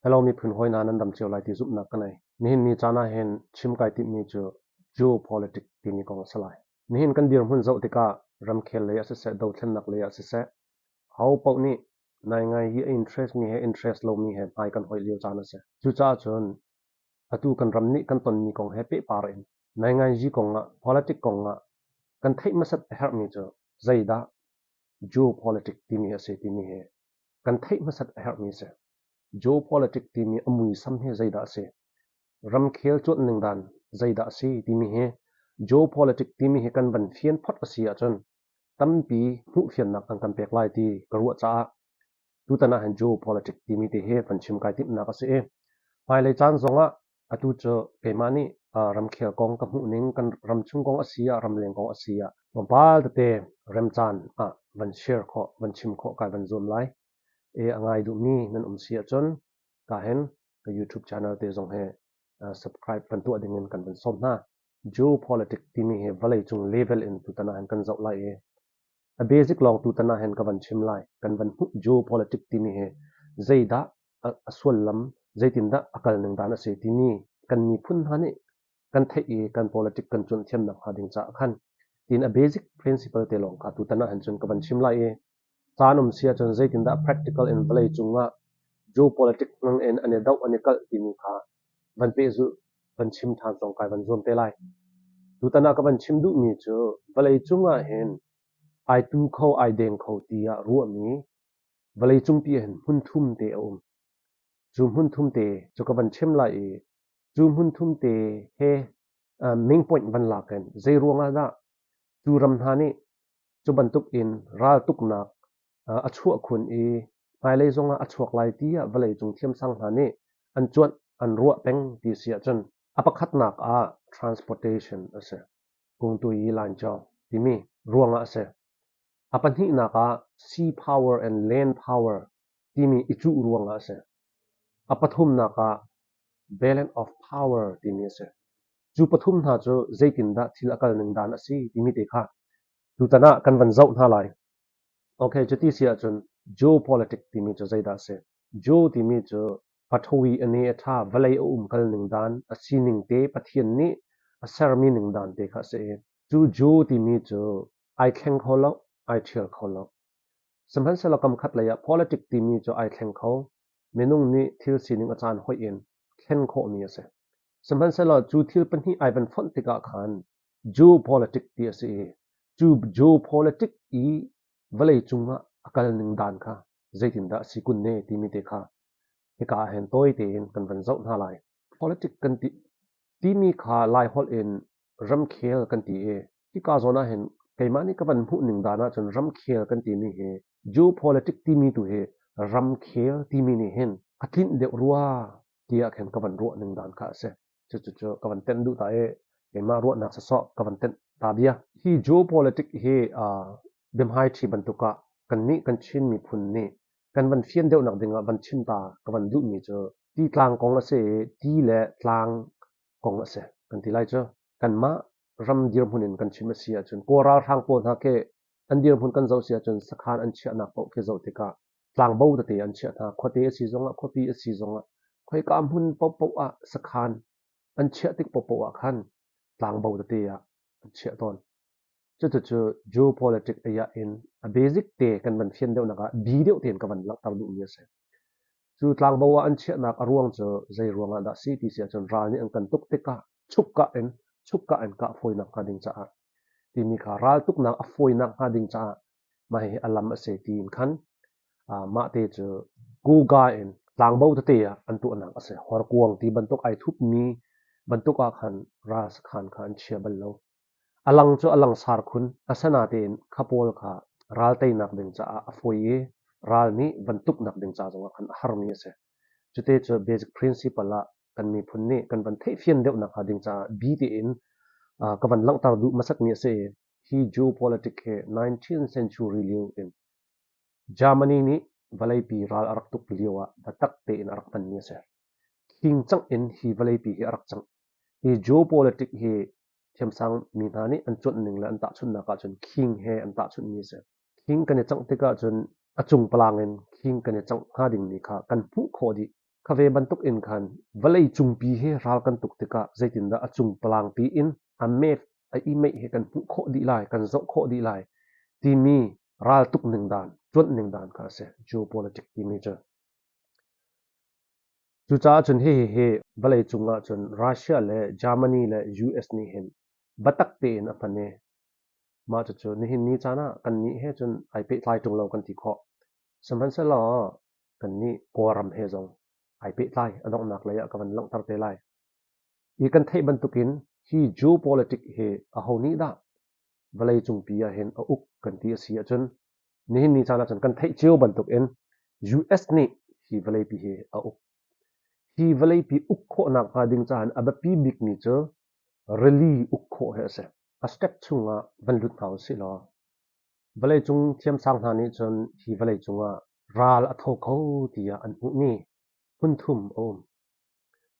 Hello miphun hawi hna nan dam cio lai ti zumhnak ka nei. Nihin ni caan ah hin chim kai timhmi cu geopolitics timi kong a si lai. Nihin kan dirhmun zoh tikah ramkhel lei ah siseh, dothlennak lei ah siseh, ho paoh nih naingai hi a interest mi he interest lomi he hmai kan hoih lio caan a si. Cucaah cun atu kan ram nih kan tonmi kong he pehpar in nainganzi kong ah politics kong ah kan theih hmasat a herhmi cu zeidah geopolitics timi a si timi hi kan theih hmasat a herhmi a si. Geopolitics timi a muisam hi zeidah a si? Ramkhel cuanh ning dan zeidah a si timi hi geopolitics timi hi kan van fian phot a si ahcun tampi hmuhfiannak an kan pek lai ti ka ruah caah tutan ah hin geopolitics timi te hi van chim kai timhnak a si i hmailei caan zongah atu cu keimah nih ramkhel kong ka hmuh ning kan ramchung kong a si ah ramleng kong a si ah tlawmpal tete remcaan ah van share khawh van chim khawh kai van zuam lai i a ngai duhmi nan um si ahcun ka hin ka YouTube channel te zong hi subscribe van tuah ding in kan van sawm hna. Geopolitics timi hi vawleicung level in tutan ah hin kan zoh lai i a basic lawng tutan ah hin ka van chim lai. Kan van hmuh geopolitics timi hi zeidah a sullam, zeitindah a kal ning dan a si timi kan miphun hna nih kan theih i kan politics kan cuanh thiamnak hnga ding caah khan tiin a basic principle te lawng kha tutan ah hin cun ka van chim lai i caan um si ahcun zeitindah practical in vawleicung ah geopolitics hmang in an i doh an i kalh timi kha van pehzulh van chim ṭhan zong kai van zuam te lai. Tutan ah ka van chim duhmi cu vawleicung ah hin ai tu kho ai deng kho tiah ruahmi vawleicungpi ah hin hmun thum te a um. Cu hmun thum te cu ka van chim lai i cu hmun thum te he main point van lak in zei ruangah dah cu ram hna nih cu bantuk in raltuknak a chuah khun i hmailei zongah a chuak lai tiah vawleicung thiamsang hna nih an cuanh an ruah peng ti si ahcun a pakhatnak ah transportation a si. Kungtui Lancawng timi ruangah a si. A pahnihnak ah sea power and land power timi i cuh ruangah a si. A pathumnak ah balance of power timi a si. Cu pathum hna cu zeitindah thil a kal ning dan a si timi te kha tutan ah kan van zoh hna lai. Okay, cuti si ahcun geopolitics timi cu zeidah a si? Geo timi cu pathawi a ne a ṭha, vawlei a umkal ning dan, a sining te Pathian nih a sermi ning dan te kha a si i cu geo timi cu ai thleng kho lo, ai ṭhial kho lo. Sihmanhsehlaw kam khat lei ah politics timi cu ai thleng kho, minung nih thil sining a caan hoih in thlen khawhmi a si. Sihmanhsehlaw cu thil pahnih ai van fonh tikah khan geopolitics ti a si i cu geopolitics i vawleicung ah a kal ning dan kha zeitindah a si kun ne timi te kha hika ah hin tawi tein kan van zoh hna lai. Politics kan ti timi kha Laiholh in ramkhel kan ti i hika zawn ah hin keimah nih ka van hmuh ning dan ahcun ramkhel kan timi hi geopolitics timi tu hi ramkhel timi nih hin a tlinh deuh rua tiah khin ka van ruah ning dan kha a si. Cucu ka van tenh duh ta i keimah ruahnak sawsawh ka van tenh ta bia. Hi geopolitics hi biahmaiṭhi bantuk ah kannih kan Chin miphun nih kan van fian deuhnak dingah van chim ta ka van duhmi cu ti tlang kong a si i ti le tlang kong a si kan ti lai cu. Kanmah ram dirhmun in kan chim a si ahcun Kawl ralhrang pawl hna khi an dirhmun kan zoh si ahcun sakhan an chiahnak paoh khi zoh tikah tlangbo tete an chiah hna. Khuate a si zongah khuapi a si zongah khoika hmun paohpaoh ah sakhan an chiah tik paohpaoh ah khan tlangbo tete ah an chiah tawn. Cucucu geopolitics ayah in a basic te kan van fian deuhnak ah bi deuh tein ka van langhter duhmi a si. Cu tlangbo ah an chiahnak a ruang cu zei ruangah dah si ti si ahcun ral nih an kan tuk tikah chukka in chukka in kah fawinak hnga ding caah timi kha raltuknak a fawinak hnga ding caah mah hihi a lam a si tiin khan mah te cu kuga in tlangbo tete ah an tuahnak a si. Horkuang ti bantuk ai thupmi bantuk ah khan ral sakhan kha an chia bal lo. A lang cu a langsar khun. Asinain kha pawl kha ral teinak ding caah a fawi i ral nih van tuknak ding ca zongah khan a harmi a si. Cute cu basic principle ah kan miphun nih kan van theihfian deuh nakhnga ding caah bi tein ka van langhter duh hmasatmi a si i hi geopolitics hi 19th century lio in Germany nih vawleipi ral a rak tuk lio ah biatak tein a rak hmanmi a si. Khing cangh in hi vawleipi hi a rak cangh. Hi geopolitics hi thiamsang mi hna nih an cuanh ning le an tahchunhnak ahcun khing he an tahchunhmi a si. Khing kan i cangh tikah cun a cung palang in khing kan i cangh hnga dingmi kha kan hmuh khawh dih. Kha ve bantuk in khan vawlei cungpi hi ral kan tuk tikah zeitindah a cung palangpi in a map a i meih hi kan hmuh khawh dih lai, kan zoh khawh dih lai timi raltuk ning dan, cuanh ning dan kha a si, geopolitic timi cu. Cucaah cun hihi hi vawleicung ah cun Russia le Germany le US nih hin biatak tein a hman i mah cucu nihin ni caan ah kannih he cun ai pehtlai ṭung lo kan ti khawh. Sihmanhsehlaw kannih Kawlram he zong ai pehtlai a donghnak lei ah ka van langhter te lai. Hi kan theih bantukin hi geopolitic hi aho nih dah vawleicungpi ah hin a uk kan ti a si ahcun nihin ni caan ahcun kan theih cio bantukin US nih hi vawleipi hi a uk. Hi vawleipi uk khawhnak hnga ding caah a biapi bikmi cu rili uk khawh hi a si. A step chungah van lut hna usih law vawleicung thiamsang hna nih cun hi vawleicung ah ral a tho kho tiah an hmuhmi hmun thum a um.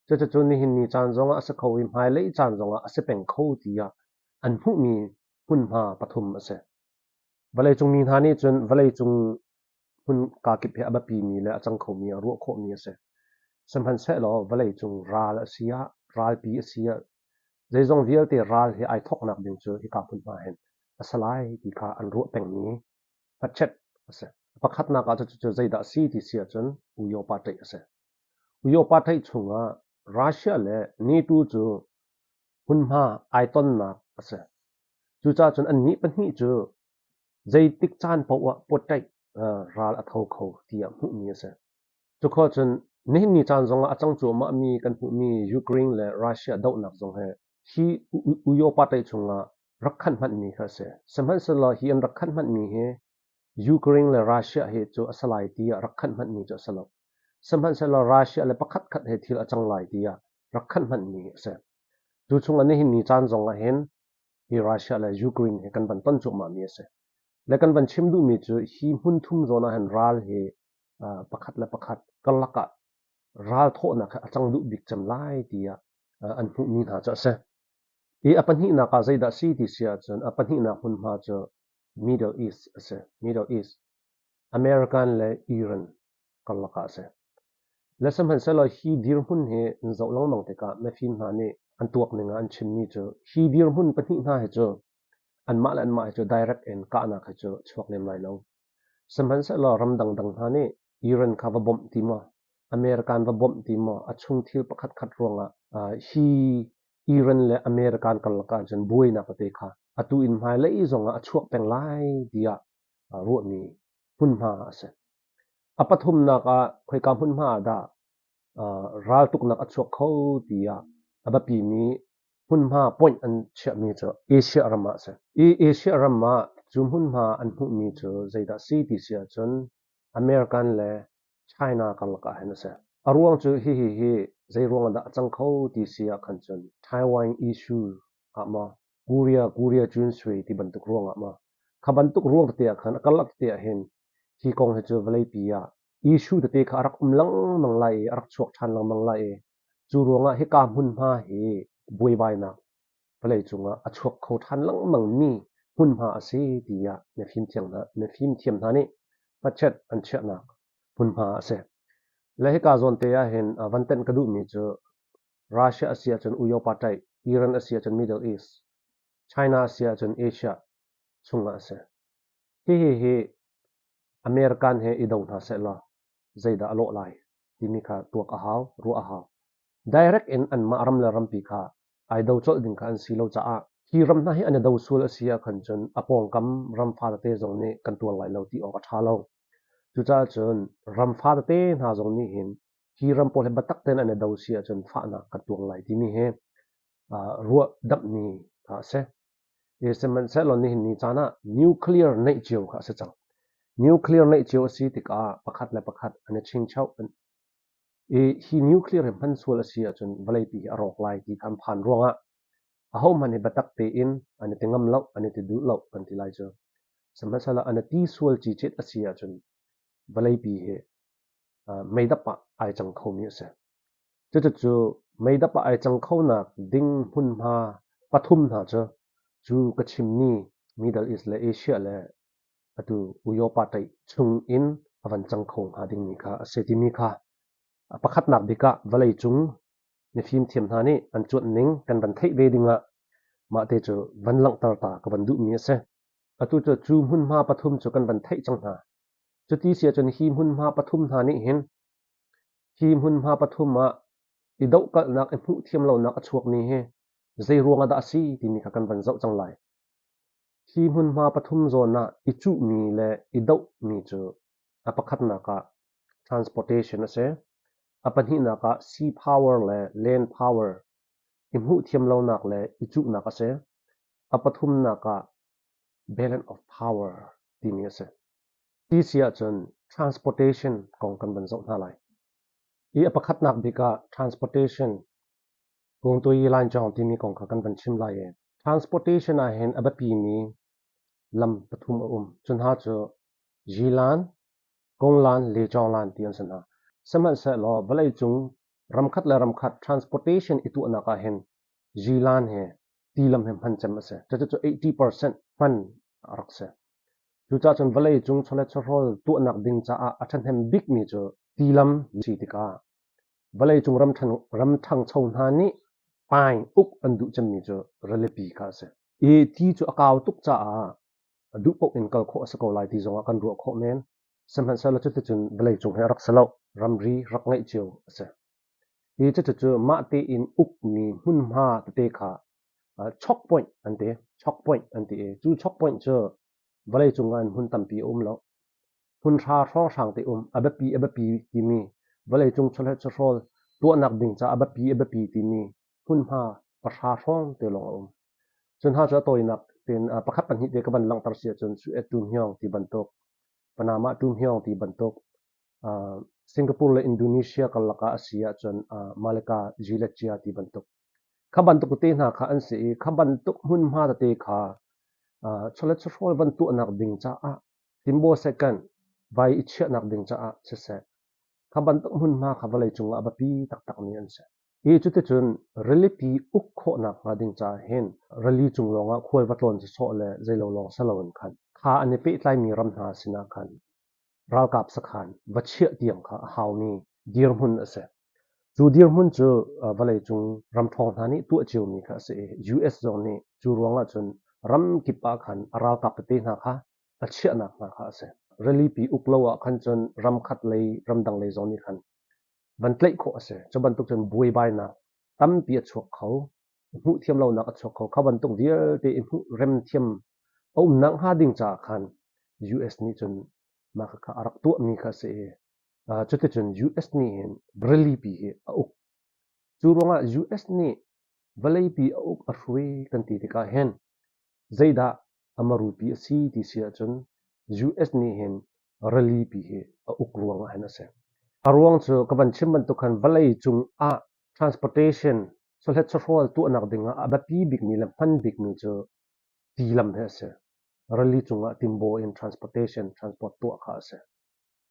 Cuticun nihin ni caan zongah a si kho i hmailei caan zongah a si peng kho tiah an hmuhmi hmunhma pathum a si. Vawleicung mi hna nih cun vawleicung hmun kakip hi a biapimi le a cang khomi ah ruah khawhmi a si. Sihmanhsehlaw vawleicung ral a si ah, ralpi a si ah, zeizong vialte ral hi ai thawknak ding cu hika hmunhma hin a si lai ti kha an ruah pengmi hngatchet a si. Pakhatnak ah cucu zeidah a si ti si ahcun Uyopa ṭaih a si. Uyopa ṭaih chungah Russia le NATO cu hmunhma ai tonnak a si. Cucaah cun annih pahnih cu zeitik caan paoh ah pawṭaih ral a tho kho tiah hmuhmi a si. Cukhua cun nihin ni caan zongah a cang cuahmahmi kan hmuhmi Ukraine le Russia dohnak zong hi hi Uyopa ṭaih chungah rak khanh hmanhmi kha a si. Sihmanhsehlaw hi an rak khanh hmanhmi hi Ukraine le Russia hi cu a si lai tiah rak khanh hmanhmi cu a si lo. Sihmanhsehlaw Russia le pakhatkhat he thil a cang lai tiah rak khanh hmanhmi a si. Cu chungah nihin ni caan zong ah hin hi Russia le Ukraine hi kan van ton cuahmahmi a si. Le kan van chim duhmi cu hi hmun thum zawn ah hin ral hi pakhat le pakhat karlak ah ral thawhnak hi a cang duh bik cem lai tiah an hmuhmi hna cu a si. Hi a pahnihnak ah zeidah si ti si ahcun a pahnihnak hmunhma cu Middle East a si. Middle East. American le Iran karlak ah a si. Le sihmanhsehlaw hi dirhmun hi an zoh lengmang tikah mifim hna nih an tuak ning ah an chimmi cu hi dirhmun pahnih hna hi cu anmah le anmah hi cu direct in kahnak hi cu chuak lem lai lo. Sihmanhsehlaw ram dangdang hna nih Iran kha va bawmh ti maw, American va bawmh ti maw, a chung thil pakhatkhat ruangah hi Iran le American karlak ah cun buainak tete kha atu in hmailei zongah a chuak peng lai tiah ruahmi hmunhma a si. A pathumnak ah khoika hmunhma ah dah raltuknak a chuak kho tiah a biapimi hmunhma point an chiahmi cu Asia ram ah a si. Hi Asia ram ah cu hmunhma an hmuhmi cu zeidah a si ti si ahcun American le China karlak ah hin a si. A ruang cu hihi hi zei ruang ah dah a cang kho ti si ah khan cun Taiwan issue ah maw Korea Korea Junsui ti bantuk ruang ah maw kha bantuk ruang tete ah khan a karlak tete ah hin hi kong hi cu vawleipi ah issue tete kha a rak um lengmang lai i a rak chuak ṭhan lengmang lai i cu ruangah hika hmunhma hi buaibainak vawleicung ah a chuak kho ṭhan lengmangmi hmunhma a si tiah mifimthiam hna nih hmachet an chiahnak hmunhma a si. Le hika zawn te ah hin van tenh ka duhmi cu Russia a si ahcun Uyopa ṭaih, Iran a si ahcun Middle East, China a si ahcun Asia chungah a si. Hihi hi American he i do hna sehlaw zeidah a lawh lai timi kha tuak a hau, ruah a hau. Direct in anmah ram le rampi kha ai do colh ding kha an si lo caah hi ram hna hi an i do sual a si ahkhan cun a pawngkam ram fa tete zong nih kan tuar lai lo ti awk a ṭha lo. Cucaah cun ram fa tete hna zong nih hin hi ram pawl hi biatak tein an i do si ahcun fahnak kan tuar lai timi hi ruah damhmi kha a si. Sihmanhsehlaw nihin ni caan ah nuclear neih cio kha a si cang. Nuclear neih cio a si tikah pakhat le pakhat an i chingchoh. I hi nuclear hi hman sual a si ahcun vawleipi hi a rawk lai ti kha an phan ruangah ahohmanh hi biatak tein an i ti ngam lo, an i ti duh lo kan ti lai cu. Sihmanhsehlaw an i ti sual cicit a si ahcun vawleipi hi meidap ah ai cang khomi a si. Cucucu meidap ah ai cang khonak ding hmunhma pathum hna cu, cu ka chimmi Middle East le Asia le atu Uyopa ṭaih chung in a van cang kho hnga dingmi kha a si timi kha. A pakhatnak bik ah vawleicung mifimthiam hna nih an cuanh ning kan van theih ve dingah mahte cu van langhter ta ka van duhmi a si. Atu cu cu hmunhma pathum cu kan van theih cang hna. Cuti si ahcun hi hmunhma pathum hna nih hin hi hmunhma pathum ah i dohkalhnak i hmuh thiam lonak a chuakmi hi zei ruangah dah a si timi kha kan van zoh cang lai. Hi hmunhma pathum zawn ah i cuhmi le i dohmi cu a pakhatnak ah transportation a si. A pahnihnak ah sea power le land power i hmuh thiam lonak le i cuhnak a si. A pathumnak ah balance of power timi a si. Ti si ahcun transportation kong kan van zoh hna lai. Hi a pakhatnak bik ah transportation kungtui lainchawng timi kong kha kan van chim lai i transportation ahhin a biapimi lam pathum a um. Cu hna cu Yilan, Konglan, Lechawnglan ti an si hna. Sihmanhsehlaw vawleicung ramkhat le ramkhat transportation i tuahnak ahhin Yilan hi tilam hi hman cem a si. Cucu 80% hman a rak si. Cucaah cun vawleicung chawlet chawhrawl tuahnak ding caah a ṭhahnem bikmi cu tilam si tikah vawleicung ram ṭhangcho hna nih paing uk an duh cemmi cu rilipi kha a si. I ti cu a kau tuk caah a duh paoh in kal khawh a si ko lai ti zongah kan ruah khawh men. Sihmanhsehlaw cuticun vawleicung hi a rak si lo. Ramri rak ngeih cio a si. Hi cucu mah tein ukmi hmunhma tete kha chok point an ti. Chok point an ti i cu chok point cu vawleicung ah hmun tampi a um lo. Hmun hra hrawnghrang te um a biapi a biapi timi vawleicung chawleh chawhrawl tuahnak ding caah a biapi a biapi timi hmunhma pahra hrawng te lawng a um. Cun hna cu a tawinak tein pakhat pahnih te ka van langhter si ahcun Suez Tumhyong ti bantuk, Panama Tumhyong ti bantuk, Singapore le Indonesia karlak ah a si ahcun Malacca Jiletjia ti bantuk. Kha bantuk tete hna kha an si i kha bantuk hmunhma tete kha chawlet chawhrawl van tuahnak ding caah timbaw second vai i chiahnak ding caah siseh, kha bantuk hmunhma kha vawleicung ah a biapi taktakmi an si. Hi cuticun rilipi uk khawhnak hnga ding caah hin rili cung lawngah khual va tlawn sawsawh le zeilo lawng si loin khan kha an i pehtlaimi ram hna sinah khan ralkap sakhan va chiah tiang kha a haumi dirhmun a si. Cu dirhmun cu vawleicung ram ṭhawng hna nih tuah ciomi kha a si i US zong nih cu ruangah cun ram kip ah khan a ralkap tete hna kha a chiahnak hna kha a si. Rilipi uk lo ah khan cun ram khat lei ramdang lei zong nih khan van tlaih khawh a si. Cu bantuk cun buaibainak tampi a chuak kho. Hmuh thiam lonak a chuak kho. Kha bantuk vialte i hmuh rem thiam a umnak hnga ding caah khan US nih cun mah khakha a rak tuahmi kha a si i cuticun US nih hin rilipi hi a uk. Cu ruangah US nih vawleipi a uk a hruai kan ti tikah hin zeidah a marupi a si ti si ahcun US nih hin rilipi hi a uk ruangah hin a si. A ruang cu ka van chim bantuk khan vawlei cung ah transportation chawhlet chawhrawl tuahnak dingah a biapi bikmi le hman bikmi cu tilam hi a si. Rili cungah timbaw in transportation transport tuah kha a si.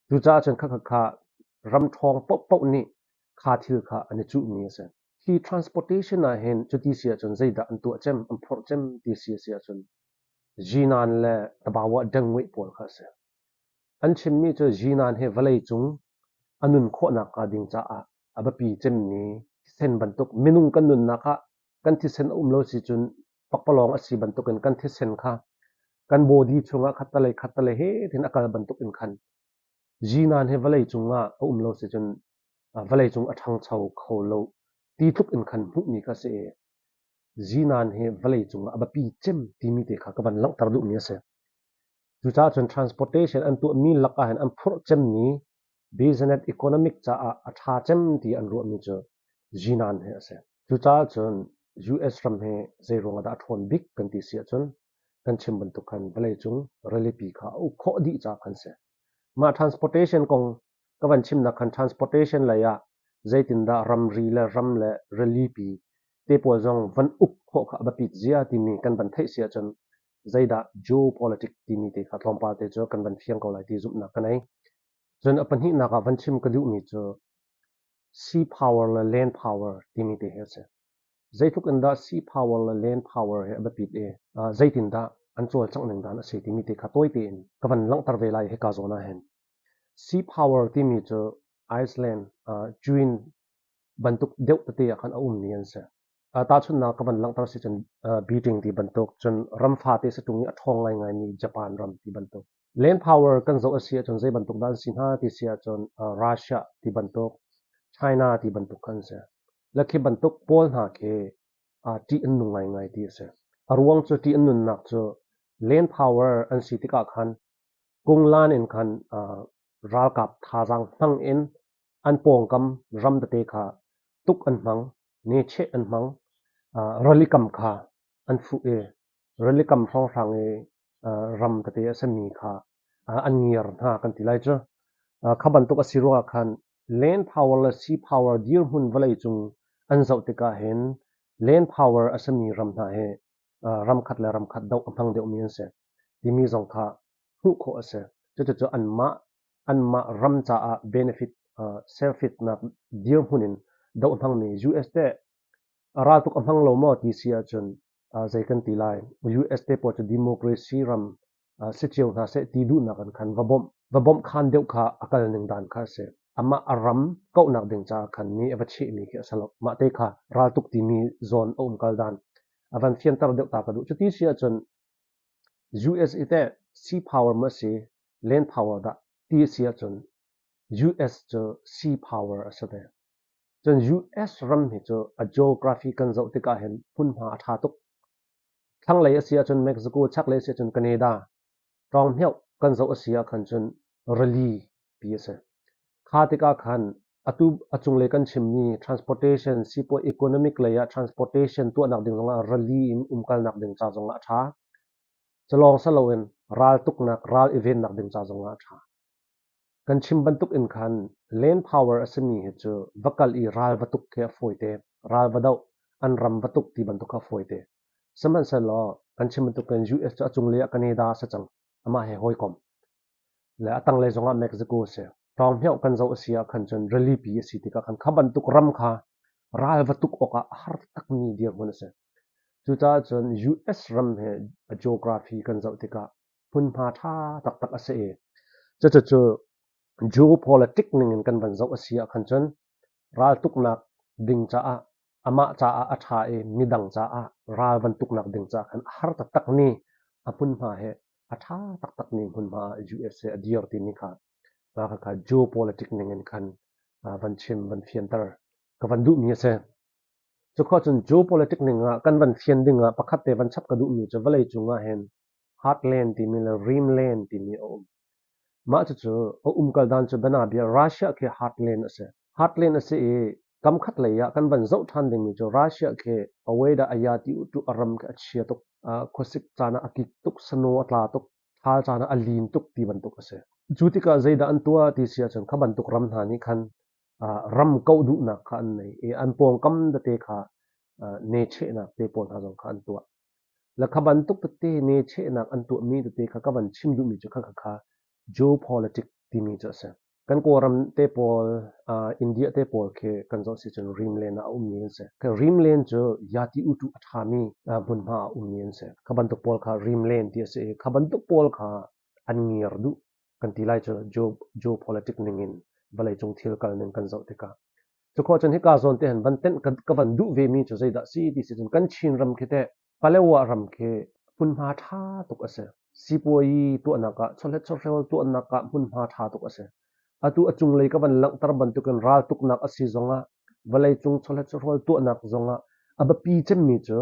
Cucaah cun khakha ram ṭhawng paohpaoh nih kha thil kha an i cuhmi a si. Hi transportation ah hin cuti si ahcun zeidah an tuah cem, an phorh cem ti si a si ahcun Jinan le Tabawa dengmui pawl kha a si. An chimmi cu Jinan hi vawleicung a nun khawhnak hnga ding caah a biapi cemmi thisen bantuk minung kan nunnak ah kan thisen a um lo si cun pakpalawng a si bantukin kan thisen kha kan body chungah khattalei khattalei he tin a kal bantukin khan Jinan hi vawleicung ah a um lo si cun vawleicung a ṭhangcho kho lo ti tluk in khan hmuhmi kha a si i Jinan hi vawleicung ah a biapi cem timi te kha ka van langhter duhmi a si. Cucaah cun transportation an tuahmi lak ahhin an phurh cemmi business economic caah a ṭha cem ti an ruahmi cu Jinan hi a si. Cucaah cun US ram hi zeiruang ah dah a ṭhawn bik kan ti si ahcun kan chim bantuk khan vawleicung rilipi kha a uk khawh dih caah khan si. Mah transportation kong ka van chimnak khan transportation lei ah zeitindah ramri le ram le rilipi te pawl zong van uk khawh kha a biapit zia timi kan van theih si ahcun zeidah geopolitics timi te kha tlawmpal te cu kan van fiang ko lai ti zumhnak ka nei. Cun a pahnihnak ah van chim ka duhmi cu sea power le land power timi te hi a si. Zeitluk in dah sea power le land power hi a biapit i zeitindah an cawlcangh ning dan a si timi te kha tawi tein ka van langhter ve lai hika zawn ah hin. Sea power timi cu. Iceland, Twin bantuk deuh tete ah khan a ummi an si. Tahchunhnak ka van langhter si cun Beijing ti bantuk, cun ram fate si ṭung i a ṭhawng ngaingaimi Japan ram ti bantuk. Land power kan zoh a si ahcun zei bantuk dah an si hna ti si ahcun Russia ti bantuk, China ti bantuk kha an si. Le khi bantuk pawl hna khi ṭih an nung ngaingai ti a si. A ruang cu ṭih an nunnak cu land power an si tikah khan kunglan in khan ralkap thazaang hmang in an pawngkam ram tete kha tuk an hmang, necheh an hmang, ralikam kha an fuh i ralikam hrawnghrang i ram tete a simi kha an ngiar hna kan ti lai cu. Kha bantuk a si ruangah khan land power le sea power dirhmun vawleicung an zoh tikah hin land power a simi ram hna hi ram khat le ram khat doh a hmang deuhmi an si timi zong kha hmuh khawh a si. Cucu anmah anmah ram caah benefit selfitnak dirhmun in doh hmangmi US teh raltuk a hmang lo maw ti si ahcun zei kan ti lai? US te pawl cu democracy ram si cio hna seh ti duhnak in khan va bawmh va bawmh khan deuh kha a kal ning dan kha a si. Amah a ram kauhnak ding caah khan mi a va chehmi khi a si lo. Mah te kha raltuk timi zawn a um kal dan a van fianter deuh ta ka duh. Cuti si ahcun US i teh sea power maw a si, land power dah ti a si ahcun US cu sea power a si ve. Cun US ram hi cu a geography kan zoh tikah hin hmunhma a ṭha tuk. Thlanglei a si ahcun Mexico, chaklei a si ahcun Canada. Ṭawnghmioh kan zoh a si ahkhan cun rili pi a si. Kha tikah khan atu a cunglei kan chimmi transportation, sipuai economic lei ah transportation tuahnak ding zongah rili in umkalnak ding ca zongah a ṭha. Culawng si loin raltuknak, ral i vennak ding ca zongah a ṭha. Kan chim bantuk in khan land power a simi hi cu va kal i ral va tuk khi a fawite. Ral va doh, an ram va tuk ti bantuk kha a fawite. Sihmanhsehlaw kan chim bantuk in US cu a cunglei ah Canada a si cang. Amah he hawikom. Le a tanglei zongah Mexico a si. Ṭawnghmioh kan zoh a si ah khan cun rilipi a si tikah khan kha bantuk ram kha ral va tuk awkah a har takmi dirhmun a si. Cucaah cun US ram he a geography kan zoh tikah hmunhma ṭha taktak a si i cucucu geopolitic ning in kan van zoh a si ah khan cun raltuknak ding caah amah caah a ṭha i midang caah ral van tuknak ding caah khan a har taktakmi a hmunhma he a ṭha taktakmi hmunhma ah USA a dir timi kha mah kha geopolitic ning in khan van chim van fianter ka van duhmi a si. Cukhua cun geopolitic ning ah kan van fian ding ah pakhat te van chap ka duhmi cu vawleicung ah hin Heartland timi le Rimland timi a um. Mah cucu a umkal dan cu bianabia Russia khi Heartland a si. Heartland a si i kamkhat lei ah kan van zoh ṭhan dingmi cu Russia khi a weather a ya ti tu a ram khi a chia tuk. Khuasik caan ah a kik tuk, snow a tla tuk, ṭhal caan ah a lin tuk ti bantuk a si. Cu tikah zeidah an tuah ti si ahcun kha bantuk ram hna nih khan ram kauh duhnak kha an nei i an pawngkam tete kha nechehnak te pawl hna zong kha an tuah. Le kha bantuk tete nechehnak an tuahmi tete kha ka van chim duhmi cu khakha kha geopolitic timi cu a si. Kan Kawlram te pawl, India te pawl khi kan zoh si cun Rimland ah a ummi an si. Rimland cu yati utu a ṭhami hmunhma ah a ummi an si. Kha bantuk pawl kha Rimland ti a si i kha bantuk pawl kha an ngiar duh kan ti lai cu geopolitic ning in vawleicung thil kal ning kan zoh tikah. Cukhua cun hika zawn te han van tenh ka van duh vemi cu zeidah si ti si cun kan Chin ram khi teh Palewa ram khi hmunhma ṭha tuk a si. Sipuayi tuahnak ah chawhlet chawhrawl tuahnak ah hmunhma ṭha tuk a si. Atu a cunglei ka van langhter bantukin raltuknak a si zongah vawleicung chawhlet chawhrawl tuahnak zongah a biapi cemmi cu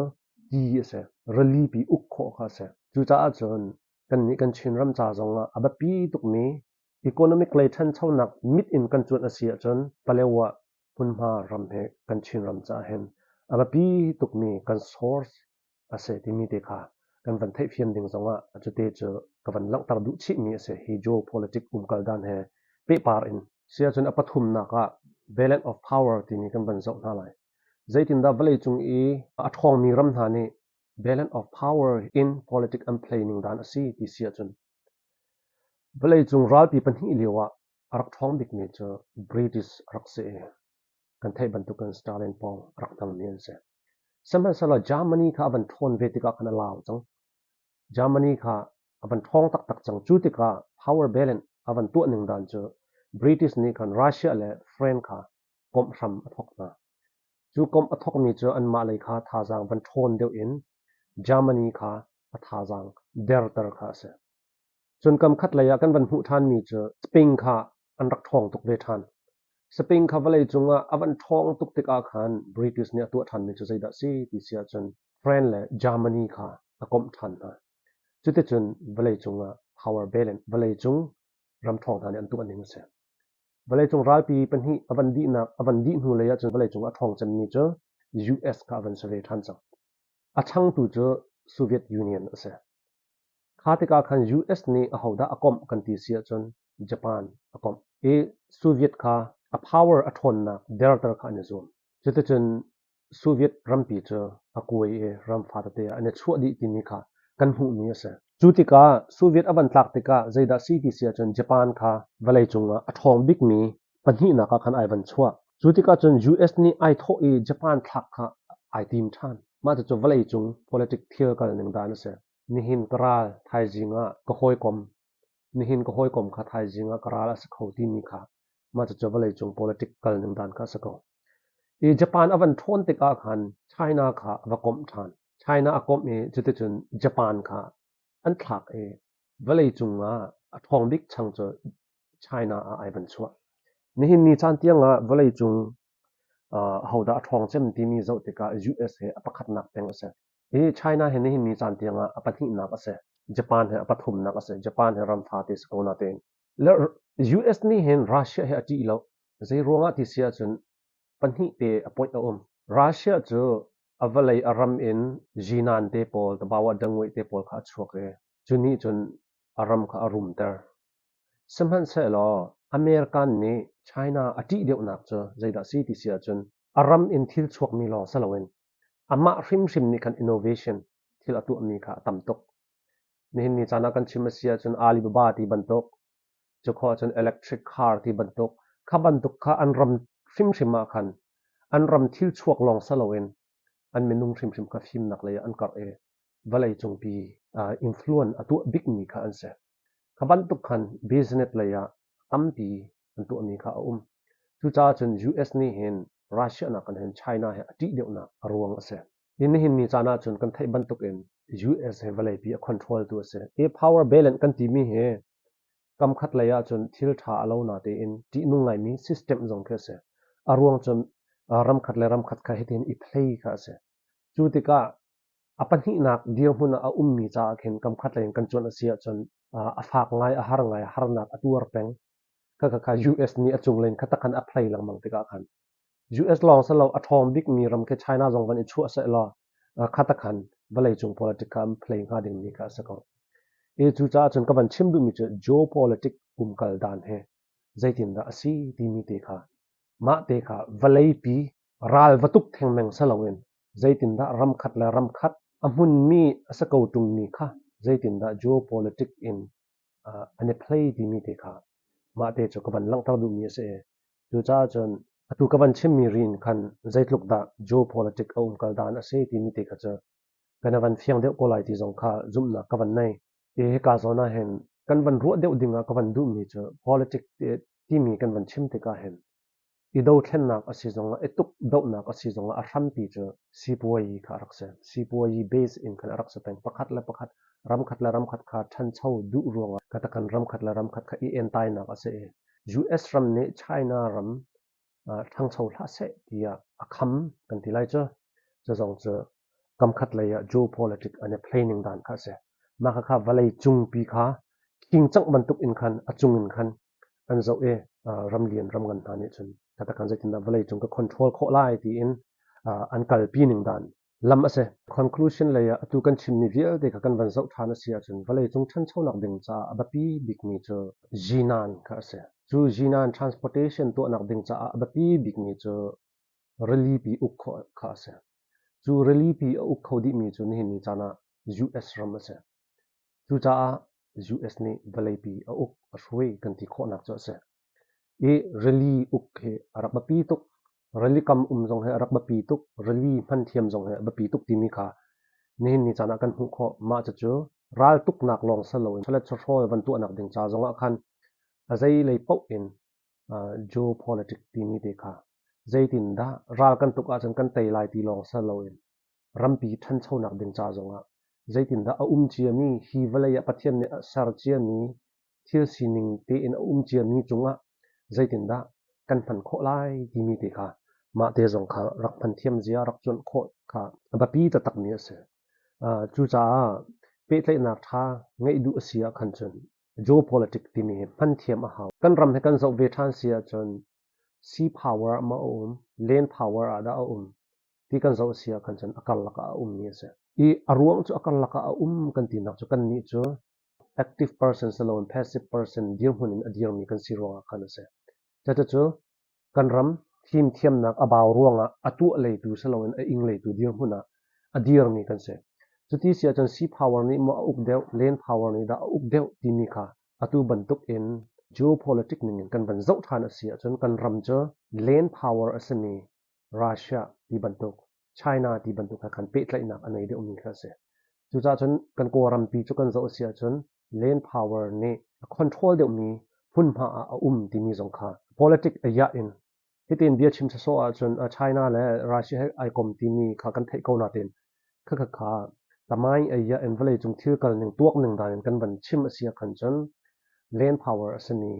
ti a si. Rilipi uk khawh kha a si. Cucaah cun kannih kan Chinram ca zongah a biapi tukmi economic lei ṭhanchonak mit in kan cuanh a si ahcun Palewa hmunhma ram hi kan Chinram caah hin a biapi tukmi kan source a si timi te kha kan van theihfian ding zongah cute cu ka van langhter duh chihmi a si. Hi geopolitic umkal dan he pehpar in. Si ahcun a pathumnak ah balance of power timi kan van zoh hna lai. Zeitindah vawleicung i a ṭhawngmi ram hna nih balance of power in politics an play ning dan a si ti si ahcun vawleicung ralpi pahnih lio ah a rak ṭhawng bikmi cu British a rak si i kan theih bantukin Stalin pawng a rak hmangmi an si. Sihmanhsehlaw Germany kha a van ṭhawn ve tikah khan a lau cang. Germany kha a van ṭhawng taktak cang. Cu tikah power balance a van tuah ning dan cu British nih khan Russia le France kha komh hram a thawk hna. Cu komh a thawkmi cu anmah lei kha thazaang van ṭhawn deuh in Germany kha a thazaang derter kha a si. Cun kam khat lei ah kan van hmuh ṭhanmi cu Spain kha an rak ṭhawng tuk ve ṭhan. Spain kha vawleicung ah a van ṭhawng tuk tikah khan British nih a tuah ṭhanmi cu zeidah a si ti si ahcun France le Germany kha a komh ṭhan hna. Cuticun vawleicung ah power balance, vawleicung ram ṭhawng hna nih an tuah ning a si. Vawleicung ralpi pahnih a van dihnak a van dih hnu lei ahcun vawleicung a ṭhawng cemmi cu US kha a van si ve ṭhan cang. A changtu cu Soviet Union a si. Kha tikah khan US nih ahodah a komh kan ti si ahcun Japan a komh i Soviet kha a power a ṭhawnnak derter kha an i zuam. Cuticun Soviet rampi cu a kuai i ram fatete ah an i chuah dih timi kha kan hmuhmi a si. Cu tikah Soviet a van tlak tikah zeidah si ti si ahcun Japan kha vawleicung ah a ṭhawng bikmi pahnihnak ah khan ai van chuah. Cu tikah cun US nih ai thawh i Japan thlak kha ai tim ṭhan. Mah cucu vawleicung politic thil kal ning dan a si. Nihin ka ral thaizing ah ka hawikom, nihin ka hawikom kha thaizing ah ka ral a si kho timi kha mah cucu vawleicung politic kal ning dan kha a si ko. I Japan a van ṭhawn tikah khan China kha a va komh ṭhan. China a komh i cuticun Japan kha an thlak i vawleicung ah a ṭhawng bik chang cu China ah ai van chuah. Nihin ni caan tiangah vawleicung hodah a ṭhawng cem timi zoh tikah US hi a pakhatnak peng a si. Hi China hi nihin ni caan tiangah a pahnihnak a si. Japan hi a pathumnak a si. Japan hi ram fate si ko natein. Le US nih hin Russia hi a ṭih lo. Zei ruangah ti si ahcun pahnih te a point a um. Russia cu a vawlei a ram in Jinan te pawl, Tabawa Dangwei te pawl kha a chuak i cu nih cun a ram kha a rumter. Sihmanhsehlaw American nih China a ṭih deuhnak cu zeidah si ti si ahcun a ram in thil chuakmi lawng si loin Amah hrimhrim nih khan innovation thil a tuahmi kha a tam tuk. Nihin ni caan ah kan chim a si ahcun Alibaba ti bantuk, cu khawh ahcun electric car ti bantuk, kha bantuk kha an ram hrimhrim ah khan an ram thil chuak lawng si loin an minung hrimhrim kha fimnak lei ah an karh i vawleicungpi influence a tuah bikmi kha an si. Kha bantuk khan business lei ah tampi an tuahmi kha a um. Cucaah cun US nih hin Russia nakin hin China hi a ṭih deuhnak a ruang a si. Hi nihin ni caan ahcun kan theih bantukin US hi vawleipi a control tu a si. Hi power balance kan timi hi kam khat lei ahcun thil ṭha a lo natein ṭihnung ngaimi system zong khi a si. A ruang cu ram khat le ram khat kha hitin i play kha a si. Cu tikah a pahnihnak dirhmun ah a ummi caah khin kam khat lei in kan cuanh a si ahcun a fak ngai, a har ngai, harnak a tuar peng. Khakha US nih a cunglei in khatak khan a play lengmang tikah khan US lawng si lo a ṭhawng bikmi ram khi China zong van i chuah sehlaw khatak khan vawleicung politic kha an play hnga dingmi kha a si ko. I cucaah cun ka van chim duhmi cu geopolitic umkal dan hi zeitindah a si timi te kha mah te kha vawleipi ral va tuk thengmeng si loin zeitindah ramkhat le ramkhat a hmunmi a si ko ṭungmi kha zeitindah geopolitic in an i play timi te kha mah te cu ka van langhter duhmi a si i cucaah cun atu ka van chimmi ri in khan zeitluk dah geopolitic a umkal dan a si timi te kha cu kan van fiang deuh ko lai ti zong kha zumhnak ka van nei. I hika zawn ah hin kan van ruah deuh ding ah ka van duhmi cu politic timi kan van chim tikah hin i dothlennak a si zongah i tukdohnak a si zongah a hrampi cu sipuayi kha a rak si. Sipuayi base in khan a rak si peng. Pakhat le pakhat, ramkhat le ramkhat kha ṭhancho duh ruangah katakan ramkhat le ramkhat kha i entainak a si i US ram nih China ram ṭhangcho hlah seh tiah a kham kan ti lai cu. Cu zong cu kamkhat lei ah geopolitic an i planning dan kha a si. Mah khakha vawlei cungpi kha khingcangh bantuk in khan a cung in khan an zoh i ramlian ram ngan hna nih cun katakan zeitindah vawleicung ka control khawh lai tiin an kalpi ning dan lam a si. Conclusion lei ah atu kan chimmi vialte kha kan van zoh ṭhan a si ahcun vawleicung ṭhanchonak ding caah a biapi bikmi cu Jinan kha a si. Cu Jinan transportation tuahnak ding caah a biapi bikmi cu rilipi uk khawh kha a si. Cu rilipi a uk kho dihmi cu nihin ni caan ah US ram a si. Cucaah US nih vawleipi a uk, a hruai kan ti khawhnak cu a si. I rili uk hi a rak biapi tuk. Rili kam um zong hi a rak biapi tuk. Rili hman thiam zong hi a biapi tuk timi kha nihin ni caan ah kan hmuh khawh. Mah cucu raltuknak lawng si loin chawlet chawhrawl van tuahnak ding ca zongah khan a zeilei paoh in. Geopolitic timi te kha zeitindah ral kan tuk ahcun kan tei lai ti lawng si loin rampi ṭhanchonak ding ca zongah zeitindah a um ciami hi vawlei ah Pathian nih a ser ciami thil sining tein a um ciami cungah zeitindah kan hman khawh lai timi te kha mah te zong kha rak hman thiam zia rak cuanh khawh kha a biapi taktakmi a si. Cucaah pehtlaihnak ṭha ngeih duh a si ah khan cun geopolitic timi hi hman thiam a hau. Kan ram hi kan zoh ve ṭhan si ahcun sea power ah maw a um, land power ah dah a um ti kan zoh si ah khan cun a karlak ah a ummi a si. I a ruang cu a karlak ah a um kan tinak cu kannih cu active person si loin passive person dirhmun in a dirmi kan si ruangah khan a si. Cucu kan ram fimthiamnak a bau ruangah a tuah leitu si loin a ing leitu dirhmun ah a dirmi kan si. Cuti si ahcun sea power nih maw a uk deuh, land power nih dah a uk deuh timi kha atu bantuk in geopolitic ning in kan van zoh ṭhan a si ahcun kan ram cu land power a simi Russia ti bantuk, China ti bantuk he khan pehtlaihnak a nei deuhmi kha a si. Cucaah cun kan Kawlrampi cu kan zoh a si ahcun land power nih a control deuhmi hmunhma ah a um timi zong kha politic a iah in hitin bia chim sawsawh ahcun China le Russia he ai kom timi kha kan theih ko nain khakha kha tamai a iah in vawleicung thil kal ning tuak ning dan in kan van chim a si ahkhan cun land power a simi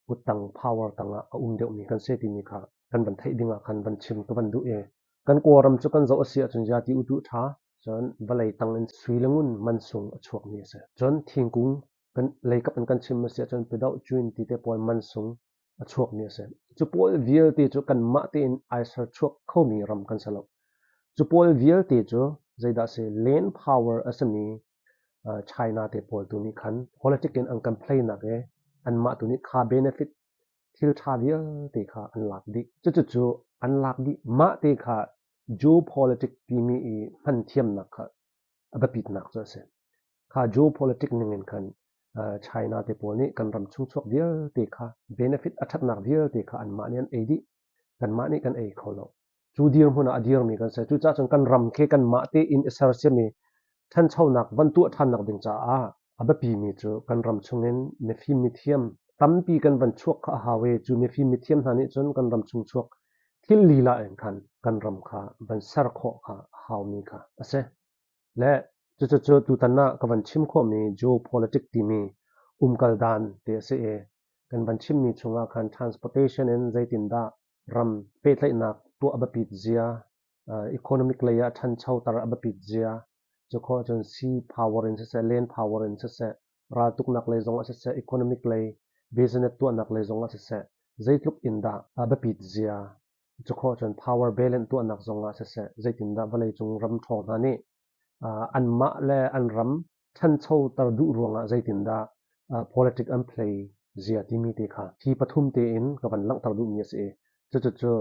kuttang power tangah a um deuhmi kan si timi kha kan van theih ding ah khan van chim ka van duh i kan Kawlram cu kan zoh a si ahcun ya ti utuh ṭha cun vawlei tang in sui le ngun mansung a chuakmi a si. Cun thingkung kan leikap in kan chim a si ahcun pidoh cun ti te pawl mansung a chuakmi a si. Cu pawl vialte cu kanmah tein ai serchuak khomi ram kan si lo. Cu pawl vialte cu zeidah si land power a simi China te pawl tu nih khan politic in an kan play nak i anmah tu nih kha benefit thil ṭha vialte kha an lak dih. Cucucu an lak dih. Mah te kha geopolitic timi i hman thiamnak kha a biapitnak cu a si. Kha geopolitic ning in khan China te pawl nih kan ram chungchuak vialte kha benefit a ṭhatnak vialte kha anmah nih an ei dih. Kanmah nih kan ei kho lo. Cu dirhmun ah a dirmi kan si. Cucaah cun kan ram khi kanmah tein i sersiam i ṭhanchonak van tuah ṭhannak ding caah a biapimi cu kan ram chungin mifim mithiam tampi kan van chuak kha a hau i cu mifim mithiam hna nih cun kan ram chung chuak thil lila in khan kan ram kha van ser khawh kha a haumi kha a si. Le cucucu tutan ah ka van chim khawhmi geopolitic timi umkal dan ti a si i kan van chimmi chungah khan transportation in zeitindah ram pehtlaihnak tuah a biapit zia, economic lei ah ṭhanchoter a biapit zia, cu khawh ahcun sea power in siseh, land power in siseh, raltuknak lei zong ah siseh, economic lei business tuahnak lei zong ah siseh, zeitluk in dah a biapit zia, cu khawh ahcun power balance tuahnak zong ah siseh, zeitindah vawleicung ram ṭhawng hna nih anmah le an ram ṭhanchoter duh ruangah zeitindah politic an play zia timi te kha hi pathum tein ka van langhter duhmi a si i cucucu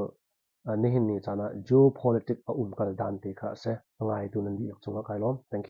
nihin ni caan ah geopolitic a umkal dan te kha a si. A ngaitu nan dihlak cungah kai lawm. Thank you.